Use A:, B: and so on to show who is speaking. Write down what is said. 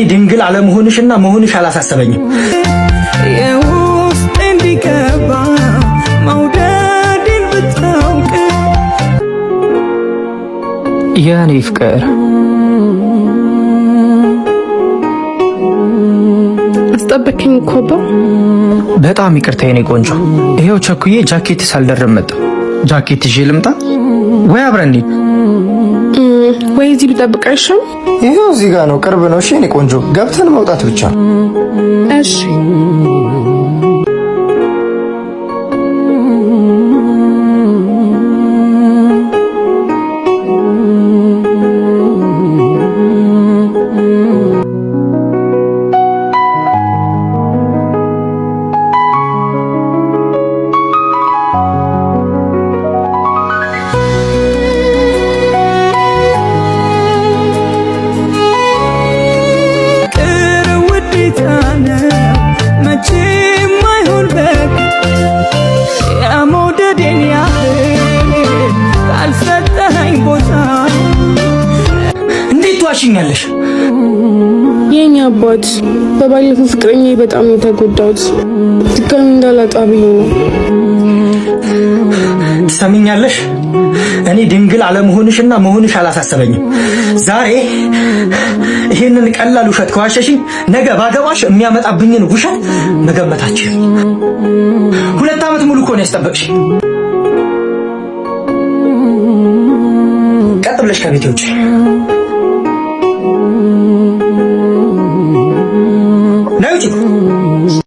A: ድንግል አለመሆንሽና መሆንሽ አላሳሰበኝም።
B: የውስጥ እንዲገባ መውደድን ብታውቅ።
C: የኔ ፍቅር።
D: አስጠበከኝ እኮ አባ።
C: በጣም ይቅርታ የኔ ቆንጆ። ይሄው ቸኩዬ ጃኬት ሳልደርብ መጣሁ። ጃኬት ይዤ ልምጣ ወይ አብረን እንሂድ?
D: ወይ እዚህ ብጠብቅ አይሻልም?
A: ይሄው እዚህ ጋር ነው፣ ቅርብ ነው። እሺ የኔ ቆንጆ፣ ገብተን መውጣት ብቻ።
D: እሺ።
B: ፍቅር ውዴታ ነው መቼም አይሆን በቃ፣ የመውደዴን ያህል ካልሰጠኸኝ ቦታ።
A: እንዴት ትዋሽኛለሽ?
D: የኔ አባት፣ በባለፈው ፍቅረኛ በጣም ነው የተጎዳሁት። ድጋሚ እንዳላጣ ብዬ ነው።
A: ትሰሚኛለሽ? እኔ ድንግል አለመሆንሽና መሆንሽ አላሳሰበኝም። ዛሬ ይሄንን ቀላል ውሸት ከዋሸሽኝ ነገ ባገባሽ የሚያመጣብኝን ውሸት መገመታችን። 2 ዓመት ሙሉ እኮ ነው ያስጠበቅሽ። ቀጥ ብለሽ ከቤቴ ውጭ። ነይ ውጪ።